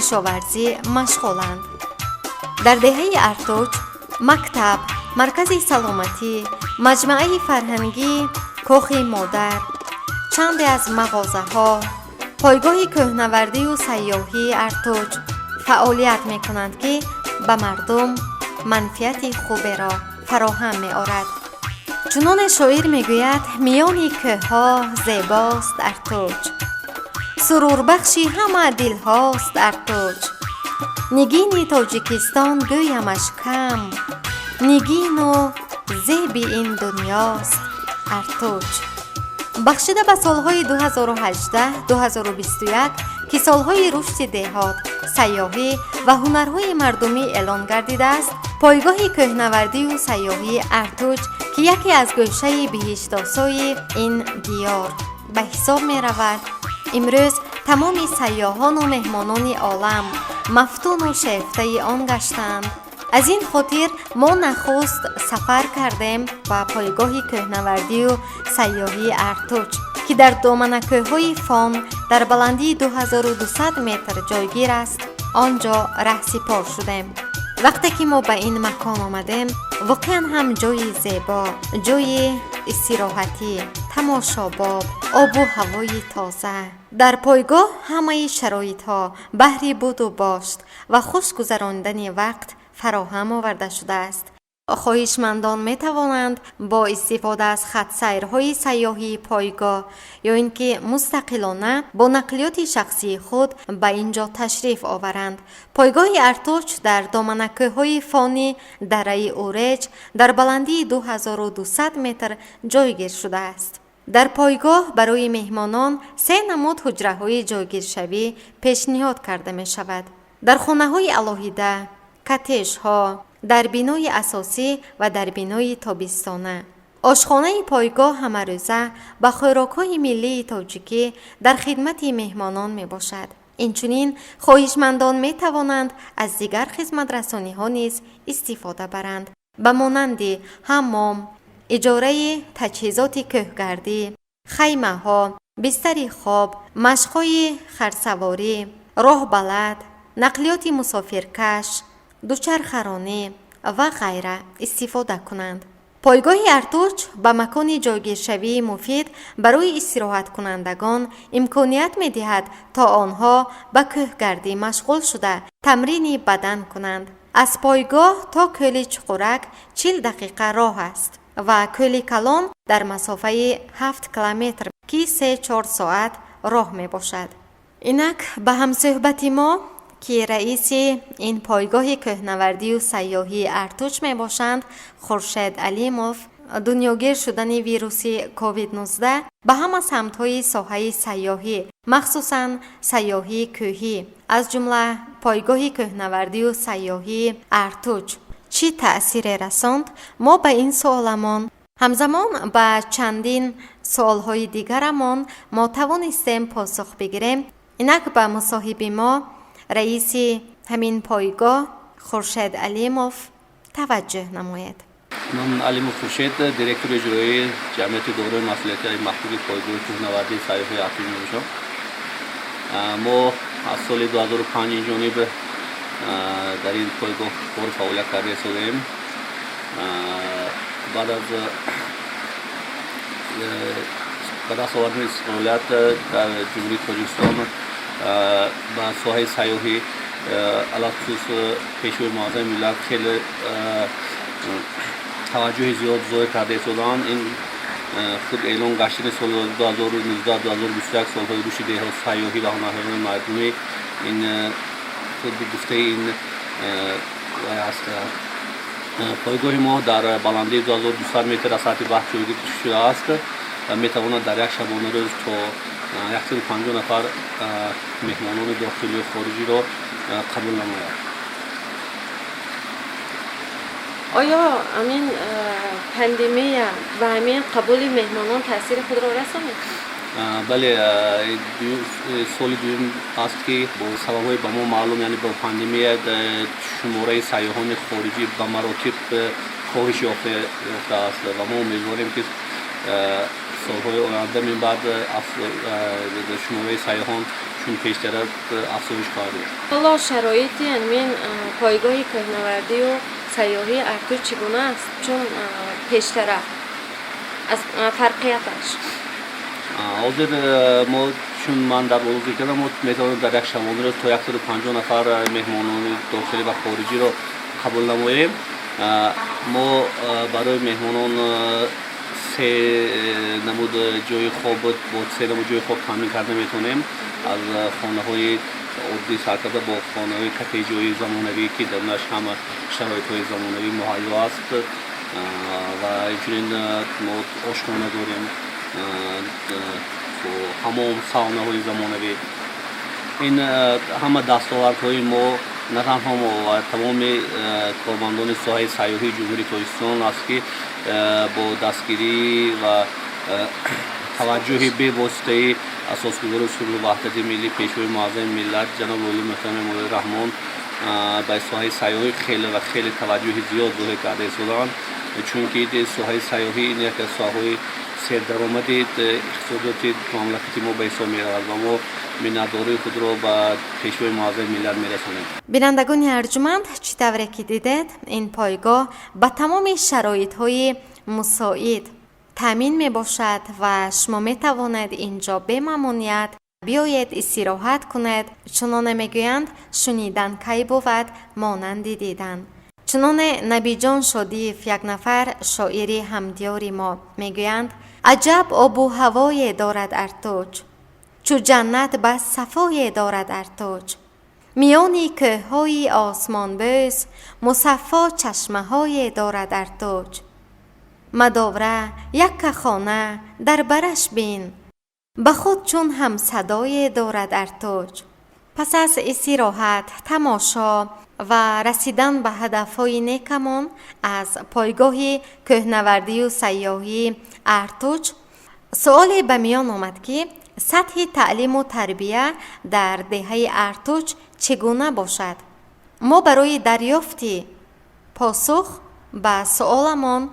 Кишоварзӣ машғуланд. Дар деҳаи Артуч мактаб, маркази саломатӣ, маҷмааи фарҳангӣ, кохи модар, чанде аз мағозаҳо, пойгоҳи кӯҳнавардию сайёҳии Артуч фаъолият мекунанд, ки ба мардум манфиати хуберо фароҳам меорад. Чуноне шоир мегӯяд: «Миёни кӯҳҳо зебост Артуч, сурурбахши ҳама дилҳост Артуч. Нигини Тоҷикистон гӯямаш кам, нигину зеби ин дунёст Артуч». Бахшида ба солҳои 2018-2021, ки солҳои рушди деҳот, сайёҳӣ ва ҳунарҳои мардумӣ эълон гардидааст, пойгоҳи кӯҳнавардию сайёҳии Артуч, ки яке аз гӯшаи биҳиштосои ин диёр ба ҳисоб меравад, имрӯз тамоми сайёҳону меҳмонони олам мафтуну шефтаи он гаштанд. Аз ин хотир мо нахуст сафар кардем ба пойгоҳи кӯҳнавардию сайёҳии Артуч, ки дар доманакӯҳҳои Фон дар баландии 2200 метр ҷойгир аст. Он ҷо раҳсипор шудем. Вақте ки мо ба ин макон омадем, воқеан ҳам ҷои зебо, ҷои истироҳатӣ, тамошобоб, обу ҳавои тоза. Дар пойгоҳ ҳамаи шароитҳо баҳри буду бошт ва хуш гузаронидани вақт фароҳам оварда шудааст. Хоҳишмандон метавонанд бо истифода аз хатсайрҳои сайёҳии пойгоҳ ё ин ки мустақилона бо нақлиёти шахсии худ ба ин ҷо ташриф оваранд. Пойгоҳи Артуч дар доманакӯҳҳои Фони дараи Уреҷ дар баландии 2200 метр ҷойгир шудааст. Дар пойгоҳ барои меҳмонон се намуд ҳуҷраҳои ҷойгиршавӣ пешниҳод карда мешавад: дар хонаҳои алоҳида, коттеҷҳо, дар бинои асосӣ ва дар бинои тобистона. Ошхонаи пойгоҳ ҳамарӯза ба хӯрокҳои миллии тоҷикӣ дар хидмати меҳмонон мебошад. Инчунин хоҳишмандон метавонанд аз дигар хизматрасониҳо низ истифода баранд, ба монанди ҳаммом, иҷораи таҷҳизоти кӯҳгардӣ, хаймаҳо, бистари хоб, машқҳои харсаворӣ, роҳбалад, нақлиёти мусофиркаш, дучархаронӣ ва ғайра истифода кунанд. Пойгоҳи Артуч ба макони ҷойгиршавии муфид барои истироҳаткунандагон имконият медиҳад, то онҳо ба кӯҳгардӣ машғул шуда, тамрини бадан кунанд. Аз пойгоҳ то кӯли Чуқурак 40 дақиқа роҳ аст ва кӯли Калон дар масофаи 7 километр, ки 3-4 соат роҳ мебошад. Инак ба ҳамсӯҳбати мо, ки раиси ин пойгоҳи кӯҳнавардию сайёҳии Артуч мебошанд, Хуршед Алимов, дунёгир шудани вируси COVID-19 ба ҳама самтҳои соҳаи сайёҳӣ, махсусан сайёҳии кӯҳӣ, аз ҷумла пойгоҳи кӯҳнавардию сайёҳии Артуч чӣ таъсире расонд? Мо ба ин суоламон, ҳамзамон ба чандин суолҳои дигарамон мо тавонистем посух бигирем. Инак ба мусоҳиби мо раиси ҳамин пойгоҳ Хуршед Алимов таваҷҷӯҳ намоед. Ман Алимов Хуршед, директори иҷроии ҷамъияти дорои масъулияти маҳдуди пойгоҳи кӯҳнавардии сайёҳии Артуч мебошам. Мо аз соли 2005 инҷониб дар ин пойгоҳ кору фаъолият карда истодаем. Баъд аз ба даст овардани истиқлолият дар Ҷумҳурии Тоҷикистон ба соҳаи сайёҳӣ, алалхусус Пешвои муаззами миллат хеле таваҷҷӯҳи зиёд зоҳир карда истодаанд. Ин худ эълон гаштани соли 2019-2021 солҳои рушди деҳот, сайёҳӣ ва ҳунарҳои мардумӣ, ин худ гуфтаи ин аст. Пойгоҳи мо дар баландии 2200 метр аз сатҳи баҳр ҷойгир шудааст ва метавонад дар як шабонарӯз то 150 нафар меҳмонони дохилию хориҷиро қабул намояд. Оё ҳамин пандемия ба ҳамин қабули меҳмонон таъсири худро расонид? Бале, соли дуюм аст, ки бо сабабҳои ба мо маълум, яъне бо пандемия, шумораи сайёҳони хориҷӣ ба маротиб коҳиш ёфтааст ва мо умедворем, ки солҳои оянда минбаъд шумораи сайёҳон Чун пештара афзоиш хоҳад ёфт. Ҳоло шароити ҳамин пойгоҳи кӯҳнавардию сайёҳии Артуч чӣ гуна аст, чун пештара аз фарқияташ? Ҳозир мо, чун ман дар боло зикр кардам, мо метавонем дар як шабонарӯз то 150 нафар меҳмонони дохилӣ ва хориҷиро қабул намоем. Мо барои меҳмонон се намуд ҷои хоб, бо се намуд ҷои хоб таъмин карда метавонем, аз хонаҳои оддӣ сар карда бо хонаҳои коттеҷҳои замонавӣ, ки дарунаш ҳама шароитҳои замонавӣ муҳайё аст, ва инчунин мо ошхона дорем, ҳамом, саунаҳои замонавӣ. Ин ҳама дастовардҳои мо, на танҳо мо ва тамоми кормандони соҳаи сайёҳии Ҷумҳурии Тоҷикистон аст, ки бо дастгирӣ ва таваҷҷӯҳи бевоситаи Асосгузори сулҳу ваҳдати миллӣ, Пешвои муаззами миллат, ҷаноби олии муҳтарам Эмомалӣ Раҳмон ба соҳаи сайёҳӣ хеле ва хеле таваҷҷӯҳи зиёд зоҳир карда истодаанд, чунки соҳаи сайёҳӣ ин яке аз соҳаҳои сердаромади иқтисодиёти мамлакати мо ба ҳисоб меравад ва мо миннатдории худро ба Пешвои муаззами миллат мерасонем. Бинандагони арҷуманд, чӣ тавре ки дидед, ин пойгоҳ ба тамоми шароитҳои мусоид таъмин мебошад ва шумо метавонед ин ҷо бемамоният биёед, истироҳат кунед. Чуноне мегӯянд, шунидан кай бувад монанди дидан. Чуноне Набиҷон Шодиев, як нафар шоири ҳамдиёри мо, мегӯянд: «Аҷаб обу ҳавое дорад Артуч, чу ҷаннат бас сафое дорад Артуч, миёни кӯҳҳои осмонбӯс мусаффо чашмаҳое дорад Артуч. Мадовра якка хона дар бараш бин, ба худ чун ҳамсадое дорад Артуч». Пас аз истироҳат, тамошо ва расидан ба ҳадафҳои некамон аз пойгоҳи кӯҳнавардию сайёҳии Артуч, суоле ба миён омад, ки сатҳи таълиму тарбия дар деҳаи Артуч чӣ гуна бошад. Мо барои дарёфти посух ба суоламон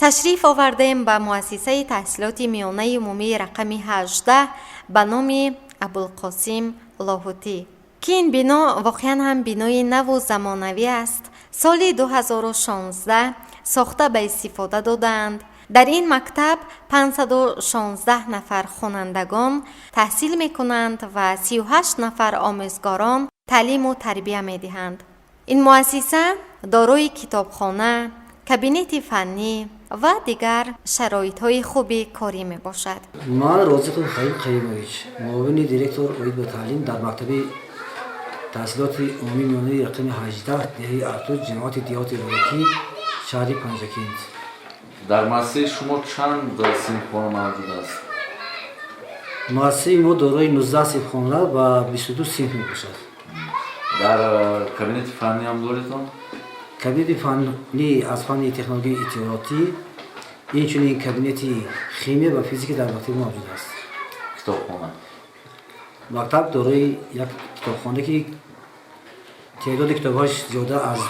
ташриф овардем ба муассисаи таҳсилоти миёнаи умумии рақами 18 ба номи Абулқосим Лоҳутӣ, ки ин бино воқеан ҳам бинои наву замонавӣ аст. Соли 2016 сохта ба истифода додаанд. Дар ин мактаб 516 нафар хонандагон таҳсил мекунанд ва 38 нафар омӯзгорон таълиму тарбия медиҳанд. Ин муассиса дорои китобхона, кабинети фаннӣ ва дигар шароитҳои хуби корӣ мебошад. Ман Розиқов Хаим Қаимович, муовини директор оид ба таълим дар мактаби таҳсилоти умумии миёнаи рақами 18 деҳаи Артуч, ҷамоати деҳоти Рӯдакӣ, шаҳри Панҷакент. Дар муассисаи шумо чанд синфхона мавҷуд аст? Муассисаи мо дорои 19 синфхона ва 22 синф мебошад. Дар кабинети фаннӣ ҳам доредон? Кабинети фаннӣ аз фанни технологияи иттилоотӣ, инчунин кабинети химия ва физика дар мактаби мавҷуд аст. Китобхона? Мактаб дорои як китобхона, ки теъдоди китобҳош зиёда аз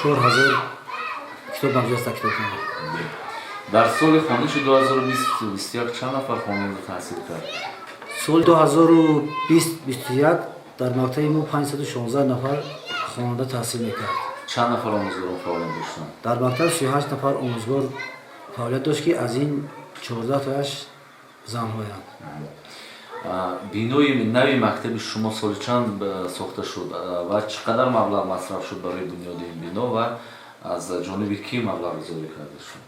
4000 китоб мавҷуд аст дар китобхона. Дар соли хониши 2020-21 чанд нафар хонанда таҳсил кард? Соли 2020-21 дар мактаби мо 516 нафар хонанда таҳсил мекард. Чанд нафар омӯзгорон фаъолият доштанд? Дар мактаб 38 нафар омӯзгор фаъолият дошт, ки аз ин 14 тояш занҳоянд. Бинои нави мактаби шумо соли чанд сохта шуд ва чӣ қадар маблағ масраф шуд барои бунёди ин бино ва аз ҷониби кӣ маблағгузорӣ карда шуд?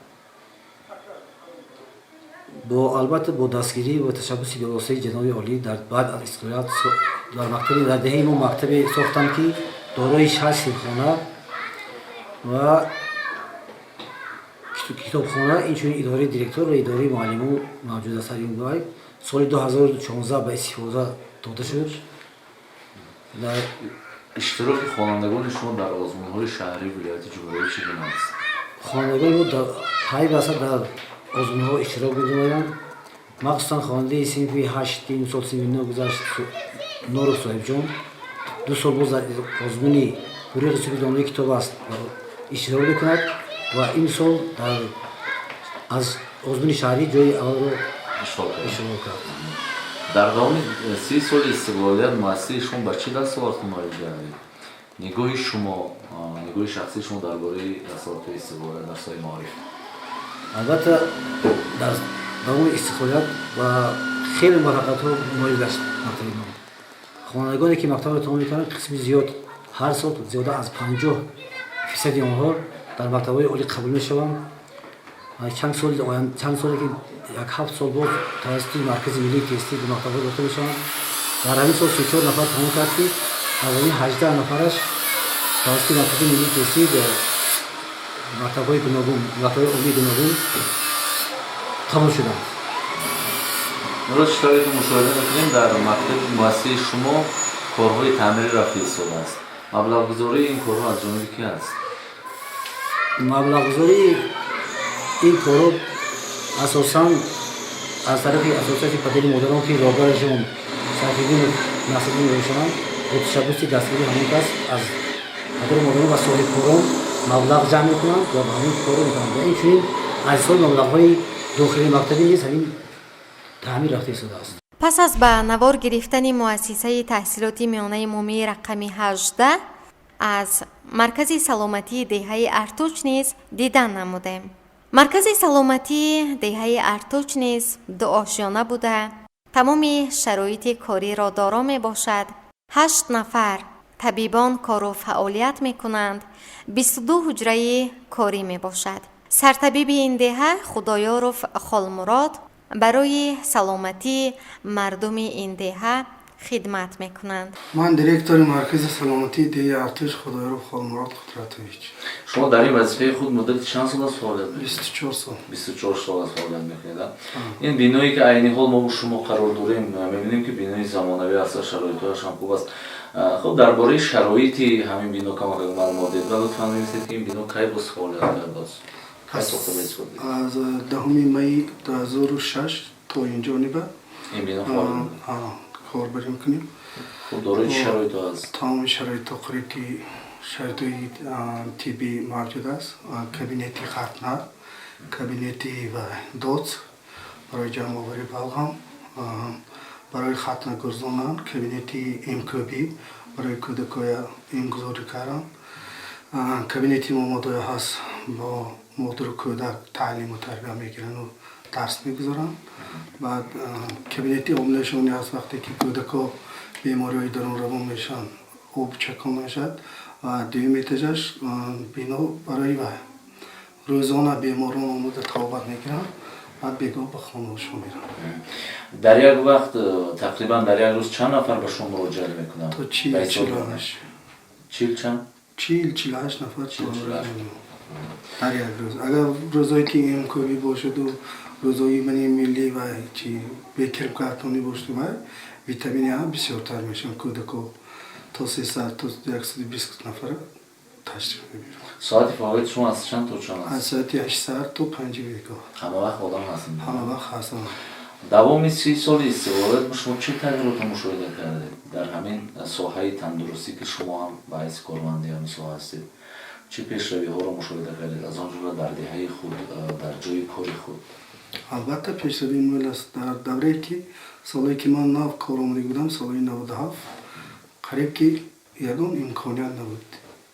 Бо, албатта, бо дастгирӣ ва ташаббуси бевоситаи ҷаноби олӣ дар баъд аз истиқлолият дар мактаби, дар деҳаи мо мактабе сохтанд, ки дорои шаш синфхона ва китобхона, инчунин идораи директор ва идораи муаллимон мавҷуд аст. Ин бай соли 2016 ба истифода дода шуд. Иштироки хонандагони шумо дар озмунҳои шаҳрӣ, вилояти, ҷумҳурӣ чӣ гуна аст? Хонандагони мо пайваста дар озмунҳо иштирок менамоянд. Махсусан хонандаи синфи ҳашт, ки имсол синфи нӯ гузашт, Норов Соҳибҷон, 2 сол боз дар озмуни «Фурӯғи субҳи донои китоб аст» иштирок мекунад ва имсол дар аз озмуни шаҳрӣ ҷои аввалро ишғол кард. Ишғол кард. Дар давоми 30 соли истиқлолият муассисаи шумо ба чӣ дастовардҳо ноил гардид? Нигоҳи шумо, нигоҳи шахсии шумо дар бораи дастовардҳои истиқлолият дар соҳаи маориф. Албатта, дар давоми истиқлолият ба хеле муваффақиятҳо ноил гашт мактаби мо. Хонандагоне, ки мактабро тамом мекунанд, қисми зиёд, ҳар сол зиёда аз 50 фисади онҳо дар мактабҳои олӣ қабул мешаванд. Чанд соле ки як 7 сол боз тавассути Маркази миллии тестӣ ба мактабҳо дохил мешаванд. Дар ҳамин сол 34 нафар тамом кард, ки аз ҳамин 18 нафараш тавассути Маркази миллии тестӣ ба мактабҳои гуногун, мактабҳои олии гуногун қабул шуданд. Имрӯз, чӣ тавре ки мушоҳида мекунем, дар мактаби муассисаи шумо корҳои таъмирӣ рафта истодааст. Маблағгузории ин корҳо аз ҷониби ки аст? Маблағгузории ин корҳо асосан аз тарафи Ассотсиатсияи падари модарон, ки роҳбарашон Сайфиддинов Насриддин мебошанд, бо ташаббуси дастгирии ҳамон кас аз падару модарон ва соҳибкорон маблағ ҷамъ мекунанд ва ба ҳамин корро мекунанд ва инчунин аз ҳисоби маблағҳои дохилии мактабӣ низ ҳамин таъмир рафта истодааст. Пас аз ба навор гирифтани муассисаи таҳсилоти миёнаи умумии рақами 18, аз маркази саломатии деҳаи Артуч низ дидан намудем. Маркази саломатии деҳаи Артуч низ дуошёна буда, тамоми шароити кориро доро мебошад. Ҳашт нафар табибон кору фаъолият мекунанд, 22 ҳуҷраи корӣ мебошад. Сартабиби ин деҳа Худоёров Холмурод барои саломатии мардуми ин деҳа хидмат мекунанд. Ман директори маркази саломатии деҳаи Артуш Худоёров Холмурод Қудратович. Шумо дар ин вазифаи худ муддати чанд сол аст фаъолият мекунед? 24 сол. 24 сол аст фаъолият мекунед. Ин биное, ки айни ҳол мо шумо қарор дорем, мебинем, ки бинои замонавӣ аст ва шароитҳояш ҳам хуб аст. Хуб, дар бораи шароити ҳамин бино камакак маълумот диҳед ва лутфан бинависед, ки ин бино кай боз фаъолият кардааст, кай сохта ба истифода? Аз 10 майи 2006 то инҷониба. Ин бино фаъолият корбарӣ мекунем. Хуб, дорои чӣ шароитҳо аст? Тамоми шароитҳо, қариб ки шароитҳои тиббӣ мавҷуд аст: кабинети хатна, кабинети ва ДОЦ барои ҷамъоварии балғам, барои хатна гузаронан, кабинети МКБ барои кӯдакоя эмгузорӣ кардан, кабинети момадоя ҳаст, бо модару кӯдак таълиму тарбия мегирану дарс мегузоранд. Баъд кабинети омилашонӣ ҳаст, вақте ки кӯдакҳо бемориҳои дарунравон мешаванд, об чакон мешавад. Ва дуюм этажаш бино барои ва рӯзона беморон омода табобат мегиранд, баъд бегоҳ ба хонаҳошон мераванд. Дар як вақт, тақрибан дар як рӯз чанд нафар ба шумо муроҷиат мекунанд? То 40, 48. 40 чанд? 40, 48 нафар дар як рӯз, агар рӯзое ки МКБ бошаду рӯзои мани миллӣ ва чи бекирмкартонӣ бошаду ва витамини А бисёртар мешаванд кӯдако, то 300, то 120 нафара ташриф мебиранд. Соати фаъолияти шумо аз чанд то чанд аз аст? Соати 8 саҳар то 5 бегоҳ. Ҳама вақт одам ҳаст? Ҳама вақт ҳастам. Давоми 30 соли истиқлолият шумо чӣ тағйиротро мушоҳида кардед дар ҳамин соҳаи тандурустӣ, ки шумо ҳам ба ҳайси корманди ҳамин соҳа ҳастед? Чӣ пешравиҳоро мушоҳида кардед, аз он ҷумла дар деҳаи худ, дар ҷои кори худ? Албатта, пешравии муҳим аст. Дар даврае ки солое ки ман нав коромадӣ будам, солҳои 97, қариб ки ягон имконият набуд,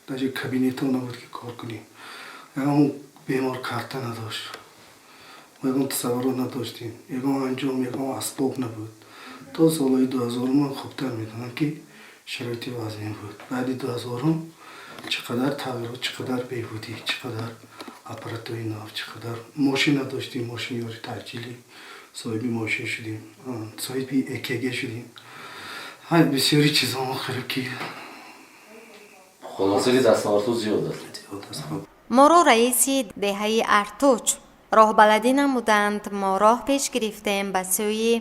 даже кабинетҳо набуд, ки кор кунем, ягон бемор карта надошт, мо ягон тасаввурот надоштем, ягон анҷом, ягон асбоб набуд. То солҳои 2000-ум ман хубтар медонам, ки шароити вазнин буд. Баъди 2000-ум чӣ қадар тағйирот, чӣ қадар беҳбудӣ, чӣ қадар аппаратҳои нав, чӣ қадар мошин надоштем, мошини ёри таъҷилӣ, соҳиби мошин шудем, соҳиби ЭКГ шудем, ҳай, бисёри чизҳо қариб ки. Хулоса, ки дастовардҳо зиёд аст. Зиёд аст. Моро раиси деҳаи Артуч роҳбаладӣ намуданд. Мо роҳ пеш гирифтем ба сӯи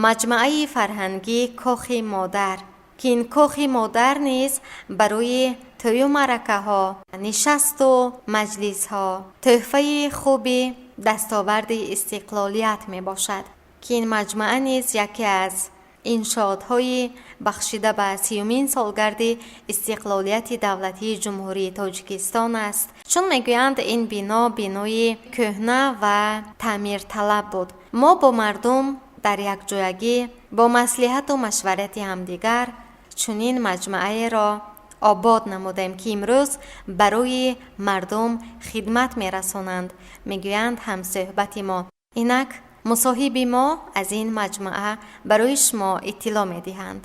маҷмааи фарҳангии Кохи Модар, ки ин Кохи Модар низ барои тӯю маъракаҳо, нишасту маҷлисҳо тӯҳфаи хуби дастоварди истиқлолият мебошад, ки ин маҷмаа низ яке аз иншоотҳои бахшида ба 30-умин солгарди истиқлолияти давлатии Ҷумҳурии Тоҷикистон аст. Чун мегӯянд, ин бино бинои кӯҳна ва таъмирталаб буд. Мо бо мардум Дар якҷоягӣ бо маслиҳату машварати ҳамдигар чунин маҷмӯаеро обод намудем, ки имрӯз барои мардум хидмат мерасонанд, мегӯянд ҳамсӯҳбати мо. Инак мусоҳиби мо аз ин маҷмӯа барои шумо иттилоъ медиҳанд.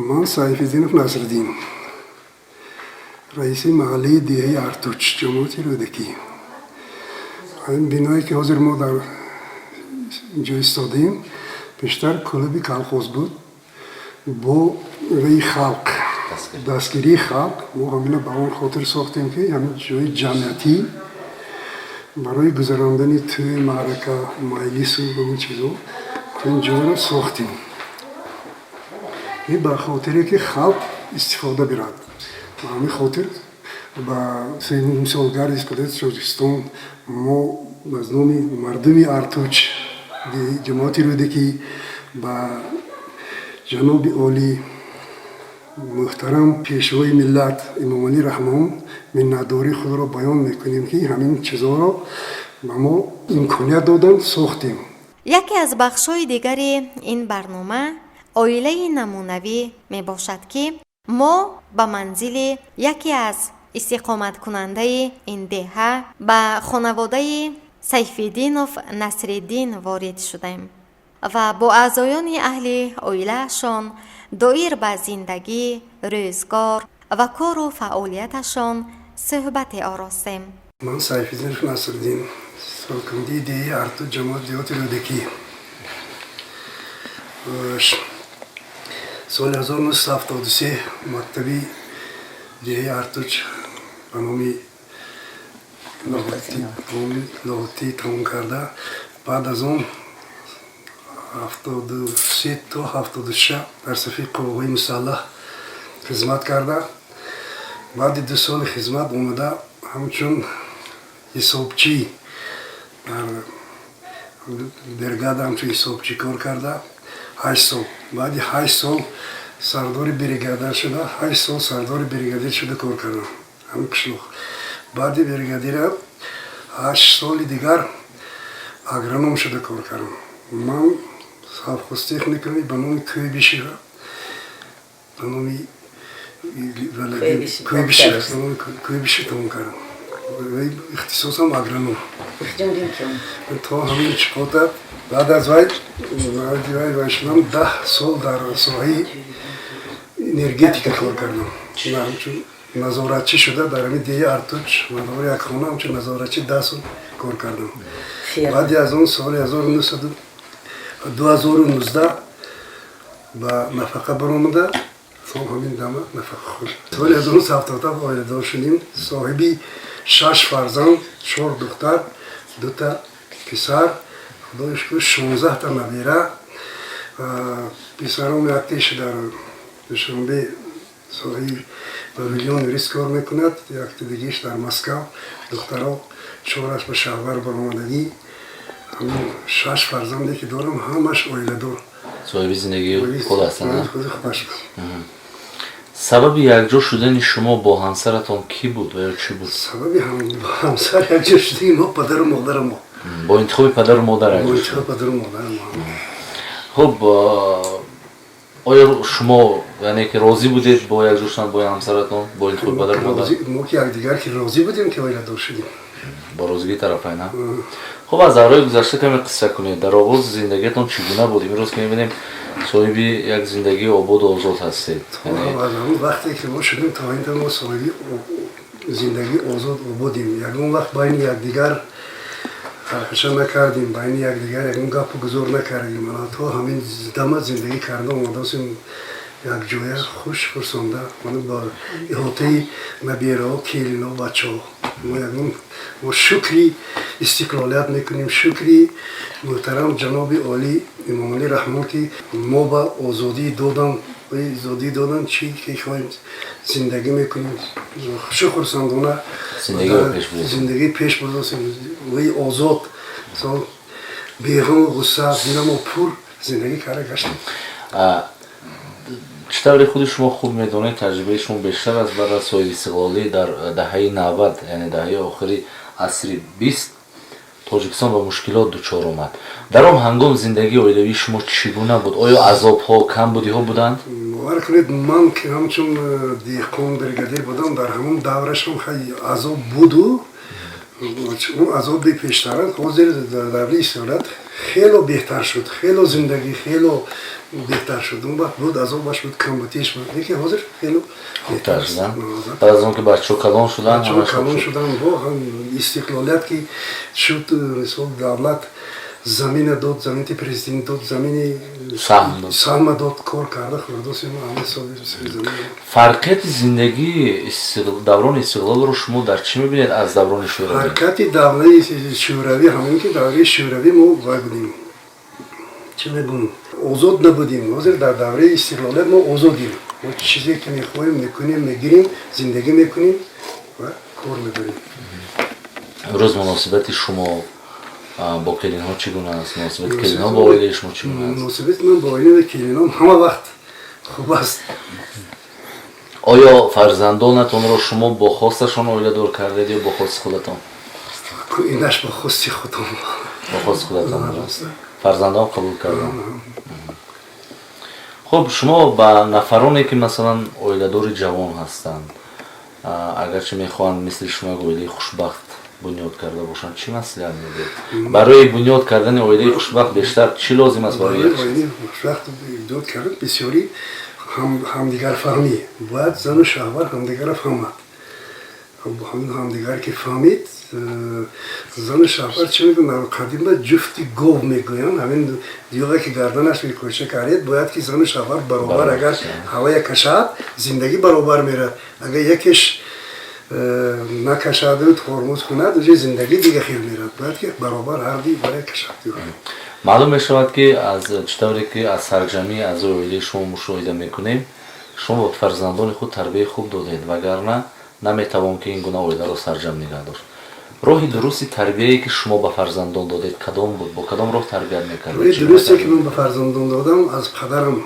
Ман Сайфиддинов Насриддин, раиси маҳаллии деҳаи Артуч, ҷамоати Рӯдакӣ. Ин биное, ки ҳозир мо дар ҷо истодаем, пештар клуби колхоз буд. Бо раи халқ, дастгирии халқ мо ҳамина ба он хотир сохтем, ки ҳамин ҷои ҷамъиятӣ барои гузарондани тӯй, маърака, маҷлису ин чизо ин ҷойро сохтем. Ин ба хотире, ки халқ истифода бирад. Ба ҳамин хотир ба сеюмин солгарди истиқлолияти Тоҷикистон мо аз номи мардуми Артуч, ҷамоати Рӯдакӣ, ба ҷаноби олӣ, муҳтарам Пешвои миллат Эмомалӣ Раҳмон миннатдории худро баён мекунем, ки ҳамин чизҳоро ба мо имконият доданд, сохтем. Яке аз бахшҳои дигари ин барнома оилаи намунавӣ мебошад, ки мо ба манзили яке аз истиқоматкунандаи ин деҳа, ба хонаводаи Сайфиддинов Насриддин ворид шудем ва бо аъзоёни аҳли оилаашон доир ба зиндагӣ, рӯзгор ва кору фаъолияташон суҳбате оростем. Ман Сайфиддинов Насриддин, сокини деҳаи Артуч, ҷамоат деҳоти Рӯдакӣ. Соли 1973 мактаби деҳаи Артуч ба номи Лоҳутӣ тамом карда, баъд аз он 73 то 76 дар сафи қувваҳои мусаллаҳ хизмат карда, баъди 2 соли хизмат омада, ҳамчун ҳисобчӣ дар бригада, ҳамчун ҳисобчӣ кор карда 8 сол. Баъди 8 сол сардори бригада шуда, 8 сол сардори бригадир шуда кор кардам ҳамин қишлоқ. Баъди бригадира 8 соли дигар агроном шуда кор кардам. Ман совхозтехникуми ба номи Куйбишева, ба номи Куйбишев, Куйбишев тамом кардам. Ихтисосам агроном. То ҳамин чиқота. Баъд аз вай, баъди вай вай шудам, 10 сол дар соҳаи энергетика кор кардам. Ҳамчун назоратчӣ шуда дар ҳамин деҳаи Артуч, мадори як хона, ҳамчун назоратчӣ 10 сол кор кардам. Баъди аз он соли 2019 ба нафақа баромада, то ҳамин дама нафақахӯр. Соли 1977 оиладор шудем, соҳиби шаш фарзанд: чор духтар, дута писар. Худои шукр, 16та набера. Писаром яктеш дар Душанбе соҳаи павилион юрист кор мекунад, якти дигиш дар Москав. Духтаро чораш ба шавҳар баромадагӣ. Ҳамин шаш фарзанде, ки дорам, ҳамаш оиладор. Соҳиби зиндагии худ ҳастанд. Худи худаш. Сабаби якҷо шудани шумо бо ҳамсаратон кӣ буд ва ё чӣ буд? Сабаби ҳамсар якҷо шудани мо падару модари мо. Бо интихоби падару модар Бо якҷо шуд? интихоби падару модари мо. Хуб, оё шумо, яъне ки, розӣ будед бо якҷо шудан бо ҳамсаратон бо интихоби падару модар? Мо ки якдигар ки розӣ будем, ки оиладор шудем. Бо розигии тарафайн. Хуб, аз давраи гузашта каме қисса кунед. Дар оғози зиндагиатон чӣ гуна буд? Имрӯз ки мебинем, соҳиби як зиндагии ободу озод ҳастед. Аз ҳамон вақте ки мо шудем то ин мо соҳиби зиндагии озод ободем. Ягон вақт байни якдигар ҳарфаша накардем, байни якдигар ягон гапу гузор накардем. Ана то ҳамин дама зиндагӣ карда омадасем якҷоя, хуш хурсонда, мана бо иҳотаи набераҳо, келино, бачаҳо. Мо ягон мо шукри истиқлолият мекунем, шукри муҳтарам ҷаноби олӣ Эмомалӣ Раҳмон, ки мо ба озодӣ додан, озодӣ додан, чӣ ки хоҳем зиндагӣ мекунем, хушу хурсандона зиндагӣ пеш бурдасем. Ваи озод, беғаму ғусса, диламо пур зиндагӣ карда гаштем. Чӣ тавре худи шумо хуб медонед, таҷрибаи шумо бештар аст, баъд аз соҳиби истиқлолӣ дар даҳаи 90, яъне даҳаи охири асри 20. Тоҷикистон ба мушкилот дучор омад. Дар он ҳангом зиндагии оилавии шумо чӣ гуна буд? Оё азобҳо, камбудиҳо буданд? Бовар кунед, ман ки ҳамчун деҳқон, бригадир будам, дар ҳамон даврашам азоб буду, он азоби пештара ҳозир дар давраи истиқлолият хело беҳтар шуд, хело зиндагӣ хело беҳтар шуд. Он вақт буд, азобаш буд, камбутиш буд, лекин ҳозир хело хубтар шуданд. Баъд аз он ки бачаҳо калон шуданд. Бачаҳо калон шуданд, бо истиқлолият ки шуд, мисол, давлат замина дод, замини президент дод, замини саҳма дод, кор карда хӯрдосем ҳама. Фарқияти зиндагии даврони истиқлолро шумо дар чӣ мебинед аз даврони шӯравӣ? Фарқияти давраи шӯравӣ ҳамон ки давраи шӯравӣ мо вай будем, чӣ мегӯм, озод набудем. Ҳозир дар давраи истиқлолият мо озодем. Мо чизе ки мехоҳем, мекунем, мегирем, зиндагӣ мекунем ва кор мебарем. Имрӯз муносибати шумо бо келинҳо чӣ гуна аст? Муносибати келинҳо бо оилаи шумо чӣ гуна аст? Муносибати ман бо оилаи келинҳом ҳама вақт хуб аст. Оё фарзандонатонро шумо бо хосташон оиладор кардед ё бо хости худатон? Инаш бо хости худам. Бо хости худатон фарзандон қабул кардам. Хуб, шумо ба нафароне ки, масалан, оиладори ҷавон ҳастанд, агарчи мехоҳанд мисли шумо як оилаи хушбахт бунёд карда бошанд, чӣ маслиҳат медиҳед? Барои бунёд кардани оилаи хушбахт бештар чӣ лозим аст барои як хушбахт бунёд кардан? Бисёри ҳамдигарфаҳмӣ. Бояд зану шавҳар ҳамдигарро фаҳмад. Ҳамдигар ки фаҳмид, зану шавҳар, чӣ мегӯянд, қадима ҷуфти гов мегӯянд, ҳамин дюға ки гарданаш мекӯча каред, бояд ки зану шавҳар баробар агар ҳавая кашад, зиндагӣ баробар мерад. Агар якеш накашаду тормоз кунад, уже зиндагӣ дига хел мерад. Бояд ки баробар ҳарди барои кашад. Маълум мешавад, ки аз чӣ тавре ки аз сарҷамъии аъзои оилаи шумо мушоҳида мекунем, шумо ба фарзандони худ тарбияи хуб додед, вагарна наметавон ки ин гуна оиларо сарҷамъ нигаҳ дошт. Роҳи дурусти тарбияе ки шумо ба фарзандон додед, кадом буд? Бо кадом роҳ тарбият мекардед? Роҳи дурусте ки ман ба фарзандон додам, аз падарам.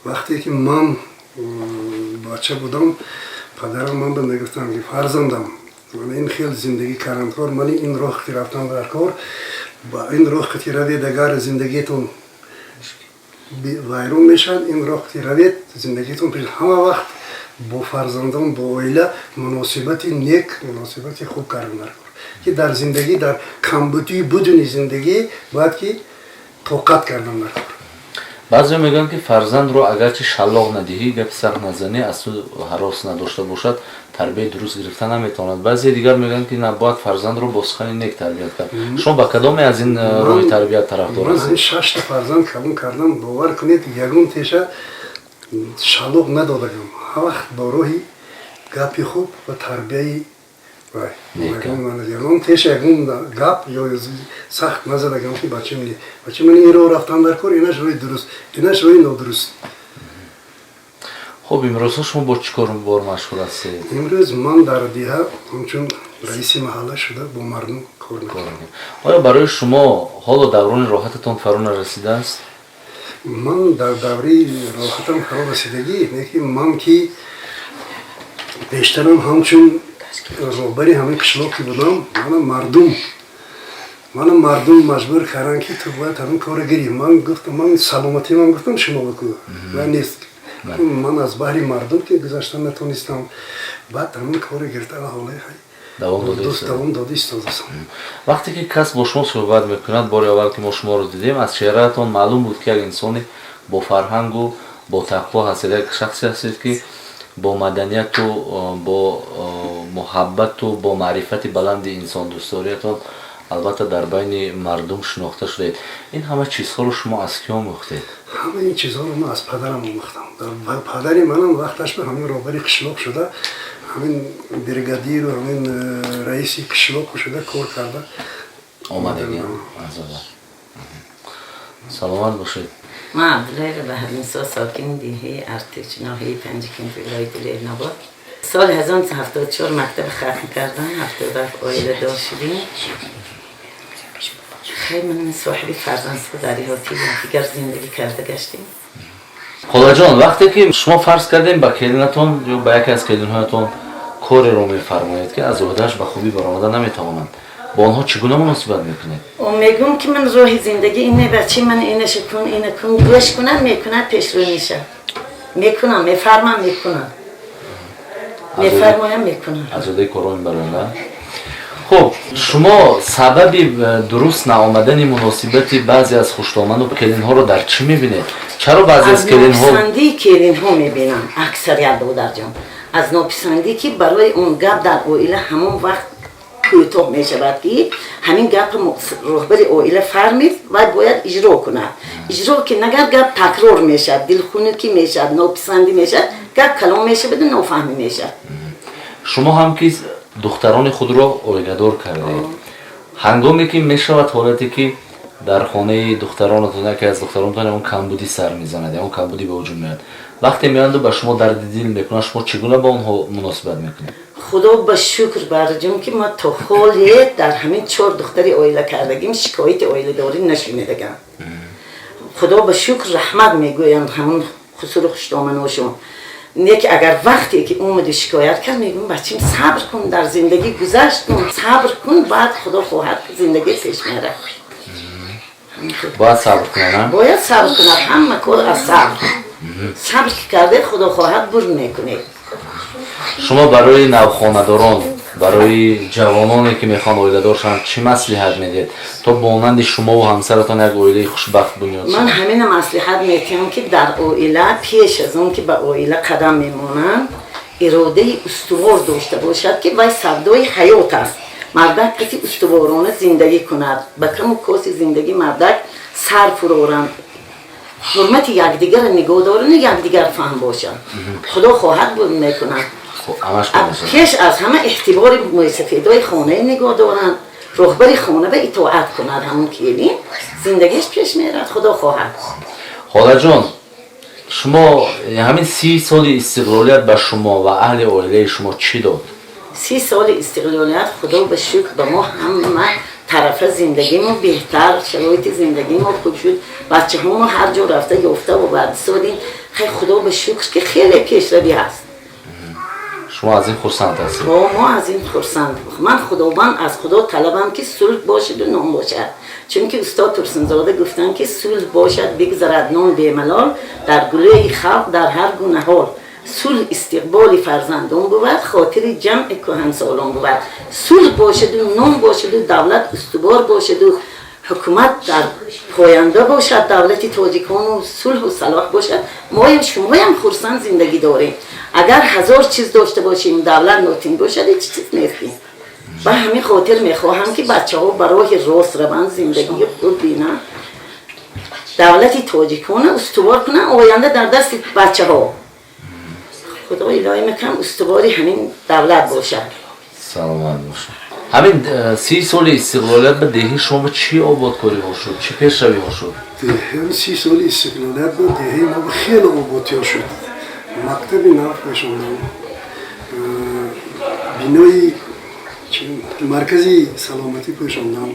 Вақте ки ман бача будам, падарам ман ба мегуфтам, ки фарзандам, ман ин хел зиндагӣ кардан кор, ман ин роҳ ки рафтан дар кор, ба ин роҳ ки равед, агар зиндагиетон вайрон мешавад, ин роҳ ки равед, зиндагиетон. Ҳама вақт бо фарзандон, бо оила муносибати нек, муносибати хуб кардан дар кор, ки дар зиндагӣ, дар камбудии будуни зиндагӣ бояд ки тоқат кардан дар кор. Баъзеҳо мегӯянд, ки фарзандро агарчи шаллоқ надиҳӣ, гапи сахт назанӣ, аз ту ҳарос надошта бошад, тарбияи дуруст гирифта наметавонад. Баъзе дигар мегӯянд, ки набояд фарзандро бо сухани нек тарбият кард. Шумо ба кадоме аз ин роҳи тарбият тарафдор ҳастед? Шашта фарзанд калон кардам, бовар кунед, ягон теша шаллоқ надодагам. Ҳар вақт бо роҳи гапи хуб ва тарбияи, ягон теша ягон гап ё сахт назадагам, ки бачам не, бача ман ин роҳ рафтан дар кор, инаш роҳи дуруст, инаш роҳи нодуруст. Хуб, имрӯзҳо шумо бо чӣ кор бор машғул ҳастед? Имрӯз ман дар деҳа ҳамчун раиси маҳалла шуда бо мардум кор мекунам. Оё барои шумо ҳоло даврони роҳататон фаро нарасидааст? Ман дар давраи роҳатам фаро расидагӣ, лекин ман ки бештарам ҳамчун роҳбари ҳамин қишлоқ ки будам, мана мардум маҷбур карданд, ки ту бояд ҳамин корро гирӣ. Ман гуфтам, ман саломатӣ, ман гуфтам, шумо бикӯ ва нест, ман аз баҳри мардум ки гузаштан натонистам. Баъд ҳамин корро гирифта ҳолаи давом дода истодастам. Вақте ки кас бо шумо суҳбат мекунад, бори аввал ки мо шуморо дидем, аз чеҳраатон маълум буд, ки як инсони бо фарҳангу бо тақво ҳастед, як шахсе ҳастед, ки бо маданияту бо муҳаббату бо маърифати баланди инсондӯстдориятон албатта дар байни мардум шинохта шудаед. Ин ҳама чизҳоро шумо аз кӣ омӯхтед? Ҳама ин чизҳоро ман аз падарам омӯхтам. Падари манам вақташ ба ҳамин роҳбари қишлоқ шуда, ҳамин бригадиру ҳамин раиси қишлоқ шуда кор карда. Омадагӣ. Саломат бошед. Ман Абдуллаева Баҳрнисо, сокини деҳаи Артуч, ноҳияи Панҷакент, вилояти Ленинобод. Соли 1974 мактаб хатм кардам, 77 оиладор шудем. Хеле ман соҳиби фарзанд дар иҳотаи якдигар зиндагӣ карда гаштем. Холаҷон, вақте ки шумо, фарз кардем, ба келинатон ё ба яке аз келинҳоятон кореро мефармоед, ки аз ӯҳдааш ба хубӣ баромада наметавонанд. Бо онҳо чӣ гуна муносибат мекунед? Мегӯм, ки ман роҳи зиндагӣ ине, бачи ман, инаша кун, ина кун, гӯш кунам, мекунад, пешрӯ меша, мекунам, мефармам, мекунам, мефармоям, мекунам. Аз ҷодаи корҳо мебароянд. Хуб, шумо сабаби дуруст наомадани муносибати баъзе аз хуштоману келинҳоро дар чӣ мебинед? Чаро баъзе аз келинҳо? Нописандии келинҳо мебинам, аксарият, додарҷон, аз нописандӣ, ки барои он гап дар оила ҳамон вақт кӯтоҳ мешавад, ки ҳамин гапи роҳбари оила фармид, вай бояд иҷро кунад. Иҷро ки нагар, гап такрор мешавад, дилхунукӣ мешавад, нописандӣ мешавад, гап калон мешаваду нофаҳмӣ мешавад. Шумо ҳам ки духтарони худро оиладор кардаед, ҳангоме ки мешавад ҳолате, ки дар хонаи духтаронатон яке аз духтаронатон он камбудӣ сар мезанад, он камбудӣ ба вуҷуд меояд, вақте меоянду ба шумо дарди дил мекунанд, шумо чӣ гуна ба онҳо муносибат мекунед? Худо ба шукр, барҷум, ки ма то ҳоле дар ҳамин чор духтари оила кардагим, шикояти оиладорӣ нашунидагам. Худо ба шукр, раҳмат мегӯянд ҳамон хусуру хуштоманошон. Не ки агар вақте ки омаду шикоят кард, мегӯм: «Бачим, сабр кун, дар зиндагӣ гузашт кун, сабр кун, баъд худо хоҳад, зиндагӣ пеш мерад». Бояд сабр кунад. Бояд сабр кунад. Ҳама кор аз сабр. Сабр ки карде, худо хоҳад, бур мекунед. Шумо барои навхонадорон, барои ҷавононе, ки мехоҳанд оиладор шаванд, чӣ маслиҳат медиҳед, то монанди шумову ҳамсаратон як оилаи хушбахт бунёд? Ман ҳамина маслиҳат метиҳам, ки дар оила, пеш аз он ки ба оила қадам мемонанд, иродаи устувор дошта бошад, ки вай савдои ҳаёт аст. Мардак қати устуворона зиндагӣ кунад, ба каму коси зиндагӣ мардак сар фуроранд, ҳурмати якдигарро нигоҳ дорану якдигар фаҳм бошанд, худо хоҳад, бур мекунад. Пеш аз ҳама эҳтибори мӯйсафедои хонаи нигоҳ доранд, роҳбари хона ба итоат кунад, ҳамон келин зиндагиаш пеш мерад, худо хоҳад. Холаҷон, шумо ҳамин 30 соли истиқлолият ба шумо ва аҳли оилаи шумо чӣ дод? 30 соли истиқлолият, худо ба шукр, ба мо ҳама тарафа зиндагимо беҳтар, шароити зиндагимо хуб шуд, бачаҳомо ҳар ҷо рафта ёфта оварда содем. Хай, худо ба шукр, ки хеле пешравӣ ҳаст. Шумо аз ин хурсанд ҳастед? Мо аз ин хурсанд. Ман худованд аз худо талабам, ки сулҳ бошаду нон бошад, чунки устод Турсунзода гуфтанд, ки сулҳ бошад, бигзарад нон бемалол, дар гулӯи халқ, дар ҳар гуна ҳол. Сулҳ истиқболи фарзандон бувад, хотири ҷамъи кӯҳансолон бувад. Сулҳ бошаду нон бошаду давлат устувор бошаду ҳукумат дар поянда бошад, давлати тоҷикону сулҳу салоҳ бошад, моям, шумоям хурсанд зиндагӣ дорем. Агар ҳазор чиз дошта бошем, давлат нотин бошад, ҳеҷ чиз нестем. Ба ҳамин хотир мехоҳам, ки бачаҳо ба роҳи рост раванд, зиндагии худ бинанд, давлати тоҷикона устувор кунанд. Оянда дар дасти бачаҳо. Худо илоҳӣ мекунам, устувори ҳамин давлат бошад. Саломат бошад. Ҳамин 30 соли истиқлолият ба деҳи шумо чӣ ободкориҳо шуд, чӣ пешравиҳо шуд? Ҳамин 30 соли истиқлолият ба деҳаи мо хеле ободиҳо шуд. Мактаби нав пешондан, бинои маркази саломатӣ пӯшондан,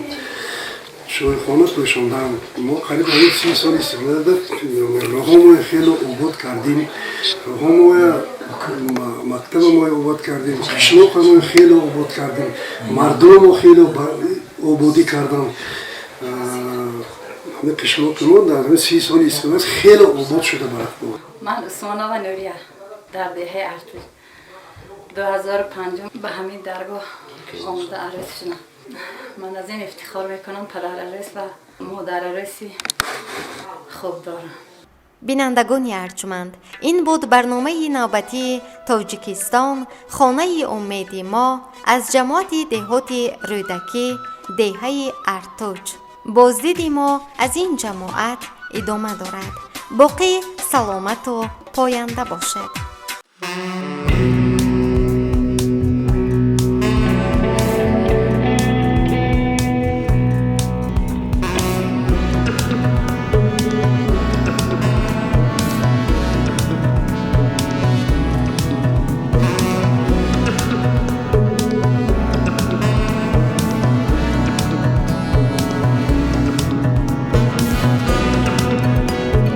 чойхона пӯшондан. Мо қариб ҳамин 30 соли истиқлолият роҳҳомоя хеле обод кардем, роҳҳомоя, мактабамоя обод кардем, қишлоқамоя хеле обод кардем, мардумамо хеле ободӣ кардам. Ҳамин қишлоқи мо дар ҳамин 30 соли истиқлолият хеле обод шуда барафт. Ман Усмонова Нурия, дар деҳаи Артур 2005 ба ҳамин даргоҳ омода арӯс шудам. Ман аз ин ифтихор мекунам, падарарӯс ва модарарӯси хуб дорам. Бинандагони арҷманд, ин буд барномаи навбатии «Тоҷикистон — хонаи умеди мо» аз ҷамоати деҳоти Рӯдакӣ, деҳаи Артуҷ. Боздиди мо аз ин ҷамоат идома дорад. Боқӣ саломату поянда бошед.